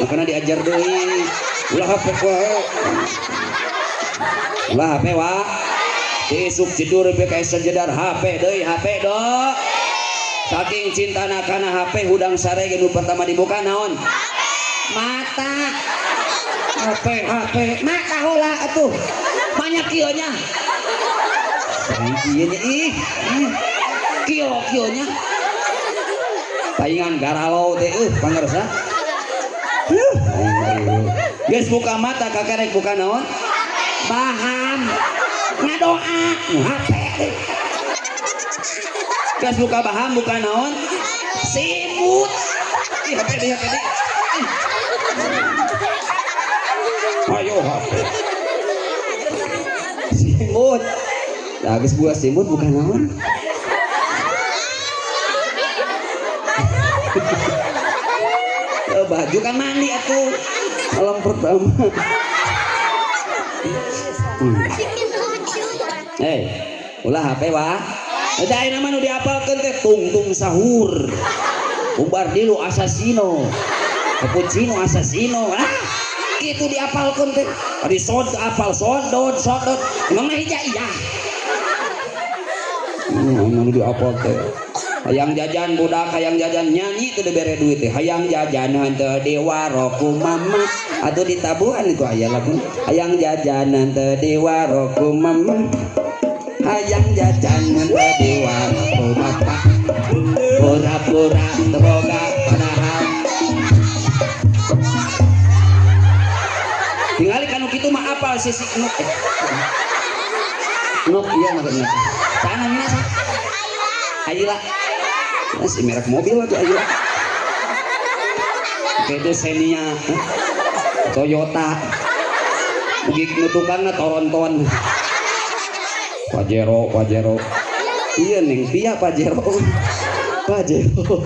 Makana diajar deui. Ulah HP wae. Ulah HP wa. Isuk tidur be ka sajedar HP deui HP do. Saking cintana kana HP hudang sare ge nu pertama dibuka naon? Mata. HP HP mata heula atuh. Banyak kieu nya. Kieu nya ih. Kieu kieu nya. Paingan garalau teh pangarsa. Geus buka mata kakarek buka naon? Baham. Ngadoa nu HP deui. Geus buka baham buka naon? Simut. Ih HP deui HP deui. Ayo HP. Simut. Lah geus buka simut buka naon? Baju kan mandi atuh malam pertama. Ulah HP wah. Udah ayeuna mah nu diapalkeun teh tungtung sahur. Bombardilo assassino. Cappuccino assassino. Ah, kitu diapalkeun teh. Ari sod apal sodot sodot. Emang mah hijaiyah. Nu diapal teh. Hayang jajan budak, hayang jajan nyanyi teu dibere duit teh. Hayang jajan henteu diwaroku mama. Atuh ditabuhan itu aya lagu. Hayang jajan henteu diwaroku mama. Hayang jajan henteu diwaroku mama. Pura-pura teu boga padahal. Tingali kanu kitu mah apal sisi nuk. Nuk ieu maksudna. Sana mina sa. Ayla. Si merek mobil tuh Ayla. Oke itu Xenia, Toyota. Mugi nu tukangna Toronton. Pajero, Pajero. Iya neng Pia Pajero. Pajero.